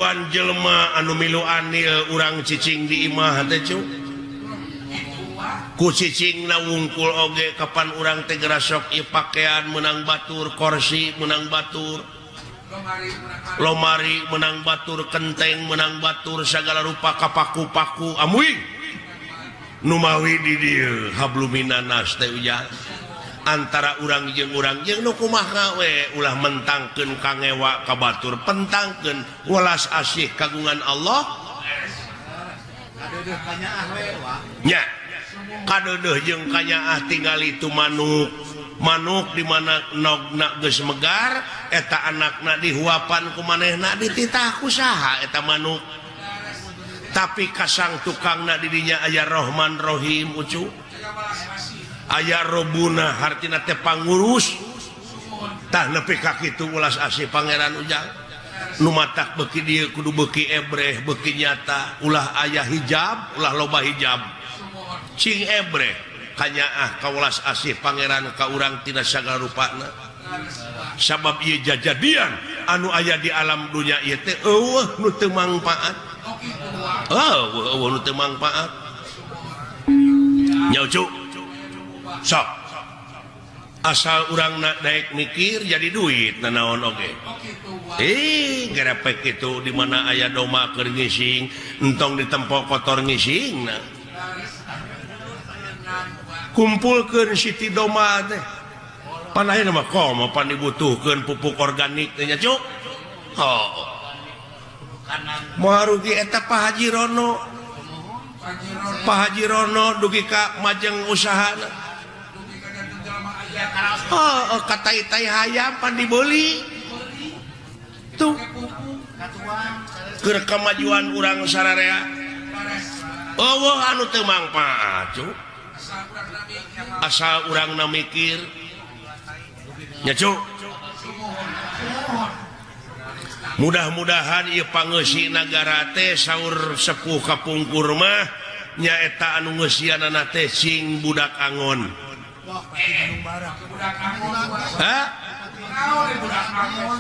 Jelema anu milu anil urang cicing di imah teh cu ku cicing na wungkul oge kapan urang teh gerasok ieu pakaian menang batur, korsi menang batur, lomari menang batur, kenteng menang batur, segala rupa kapaku-paku amuing numawi di dieu habluminanas teh ujang antara urang jeung nu kumaha we ulah mentangkeun kangewa ka batur, pentangkeun welas asih kagungan Allah nya kadeudeuh jeung kanyaah tingali tu manuk manuk di mana nogna geus megar eta anakna dihuapan ku manehna dititah ku saha eta manuk tapi kasang tukangna di dinya aya Rahman Rahim ucu aya robuna hartina teh pangurus tah nepi ka kitu ulas asih pangeran ujang nu matak beuki dieu kudu beuki ebreh beuki nyata ulah aya hijab ulah loba hijab cing ebreh kanyaah ka ulas asih pangeran ka urang tina sagala rupana sabab ieu jajadian anu aya di alam dunya ieu teh eueuh nu teu mangpaat eueuh nu teu mangpaat nya ucu sok asal urang nak daek mikir jadi duit nanaon oge gerepek itu di mana aya doma keur ngising entong ditempok kotor ngising nah. Kumpulkeun siti doma teh pan ayeuna mah komo pan dibutuhkeun pupuk organik teh nya cuk oh moal rugi eta Pak Haji Rono Pak Haji Rono dugi ka majeng usahana oh, katai-tai hayam pan dibeli tuh keur kemajuan urang sararea eueuh anu teu mangpaat cu asal urangna mikir nya cu mudah-mudahan ieu pangeusi nagara teh saur sepuh kapungkur mah nyaeta anu ngeusianana teh sing budak angon. Hah?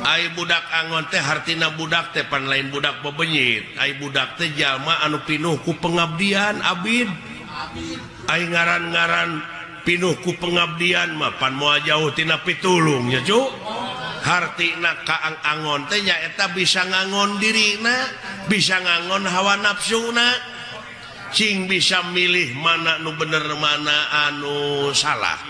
Ai budak angon teh hartina budak teh pan lain budak bebenyit. Ai budak teh jalma anu pinuh ku pengabdian abid. Ai ngaran-ngaran pinuh ku pengabdian mah pan moal jauh tina pitulung nya cu. Hartina ka angon teh nyaeta bisa ngangon dirina, bisa ngangon hawa nafsuna. Cing bisa milih mana nu bener mana anu salah.